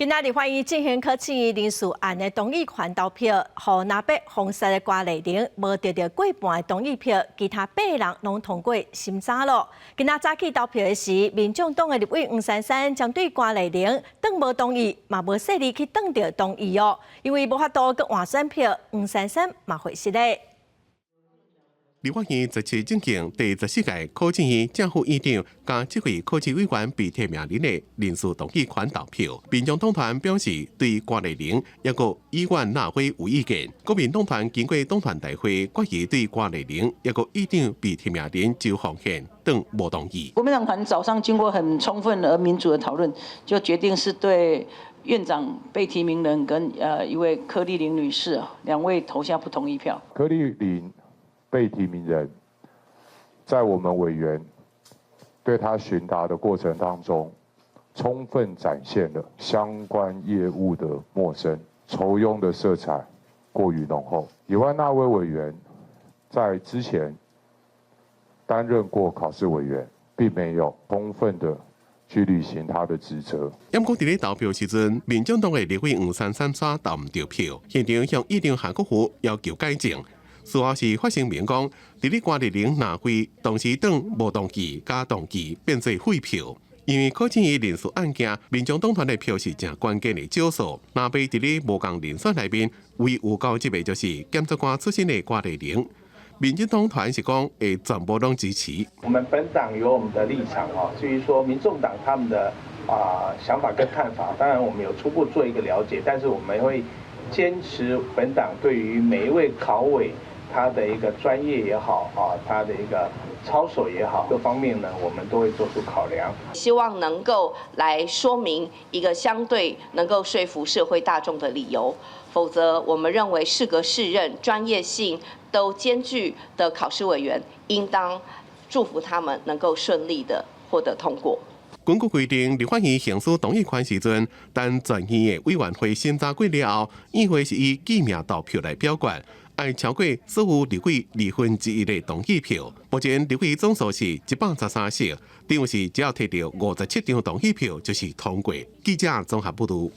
今仔日立法院進行考試院人事案的同意權投票，予藍白封殺的柯麗玲無得著過半的同意票，其他八个人攏通過審查囉。今仔早起投票的時，民眾黨的立委黃珊珊針對柯麗玲當無同意，嘛無細膩去當著同意哦，因為無法度閣換選票，黃珊珊嘛會失咧。立法院十七進行第14屆考試院正副院長佮這位考試委員被提名人的人事同意權投票。民眾黨團表示對柯麗玲抑閣議員納威有意見。國民黨團經過黨團大會決議，對柯麗玲抑閣院長被提名人周鴻憲等無同意。國民黨團早上經過很充分而民主的討論，就決定是對院長被提名人跟一位柯麗玲女士兩位投下不同意票。柯麗玲被提名人，在我們委員對他詢答的過程當中，充分展現了相關業務的陌生、酬庸的色彩過於濃厚。以外，那位委員在之前擔任過考試委員，並沒有充分的去履行他的職責。毋過佇咧投票時陣，民眾黨的立委黃珊珊煞投毋著票，現場向院長韓國瑜要求改正。事後是發聲明講，佇咧柯麗玲納威當時當無同意佮同意變做廢票，因為考試院人事案件，民眾黨團的票是誠關鍵的少數。藍白佇咧無仝人選內面，唯有交集的就是檢察官出身的柯麗玲。民進黨團是講會全部攏支持。我們本黨有我們的立場哦，至於說民眾黨他們的想法跟看法，當然我們有初步做一個了解，但是我們會堅持本黨對於每一位考委他的一個專業也好啊，他的一個操守也好，各方面呢，我們都會做出考量。希望能夠來說明一個相對能夠說服社會大眾的理由，否則我們認為適格適任、專業性都兼具的考試委員，應當祝福他們能夠順利的獲得通過。根據規定，立法院行使同意權時陣，等全院的委員會審查過了後，院會是以記名投票來表決，愛超過所有立委1/2的同意票。目前立委總數是113席，等於是只要提著57張同意票就是通過。記者綜合報導。